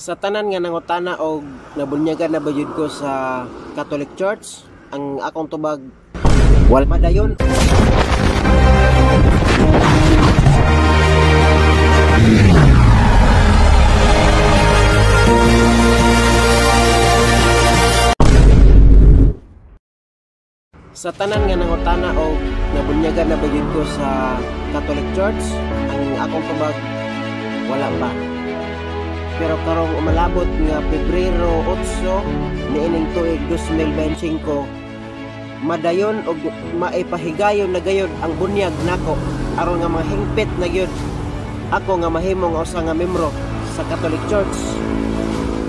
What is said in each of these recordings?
Sa tanan nga nangutana og nabunyagan na ba jud ko sa Catholic Church, ang akong tubag, wala madayon. Sa tanan nga nangutana og nabunyagan na ba jud ko sa Catholic Church, ang akong tubag, wala pa. Pero karong umalabot nga Pebrero 8 niining tuig 2025, madayon og maipahigayon na gayod ang bunyag nako aron nga mahingpit na gyud ako nga mahimo nga usa nga membro sa Catholic Church.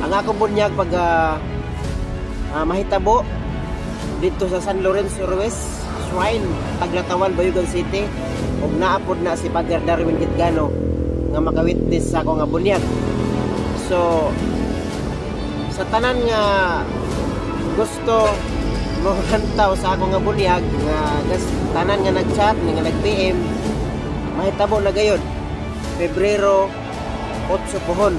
Ang akong bunyag pag mahitabo dito sa San Lorenzo Ruiz Shrine, Taglatawan, Bayugan City, ug naapod na si Father Darwin Gitgano nga makawitness sa ako nga bunyag. So sa tanan nga gusto mo lantaw sa ako nga bunyag, nga tanan nga nag-chat, nga nag-PM, mahitabo na gayod Pebrero 8 pohon,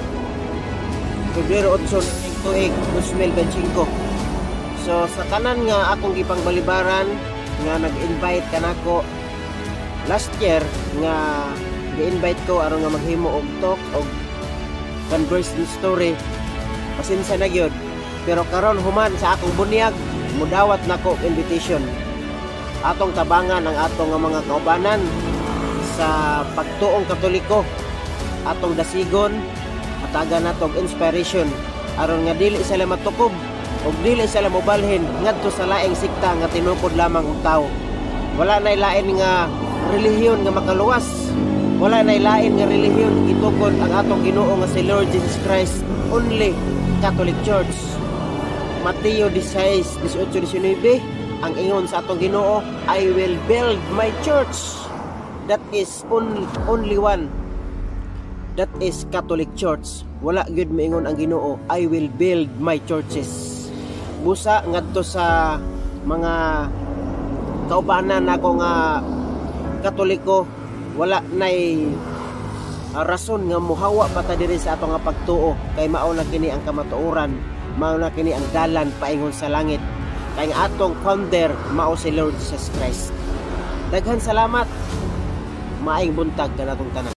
Pebrero 8 tuig 2025. So sa tanan nga akong gipangbalibaran nga nag-invite kanako last year, nga gi-invite ko aron nga maghimo og talk og conversion story, pasensya na gyud. Pero karon human sa akong bunyag, mudawat nako og invitation. Atong tabangan ang atong nga mga kaubanan sa pagtuong Katoliko, atong dasigon, hatagan nato og inspiration aron nga dili sila matukob ug dili sila mobalhin ngadto sa laing sikta nga tinukod lamang og tawo. Wala nay lain nga relihiyon nga makaluwas. Wala nay lain nga relihiyon gitukod ang atong Ginoo nga si Lord Jesus Christ, only Catholic Church. Mateo 16:18-19, ang ingon sa atong Ginoo, "I will build my church." That is only one. That is Catholic Church. Wala gyud miingon ang Ginoo, "I will build my churches." Busa ngadto sa mga kaubanan nako nga Katoliko, wala nay rason nga muhawa pa ta diri sa ato nga pagtuo, kay mao na kini ang kamatuoran, mao na kini ang dalan paingon sa langit, kay ang atong founder mao si Lord Jesus Christ. Daghan salamat, maayong buntag kanatong tanan.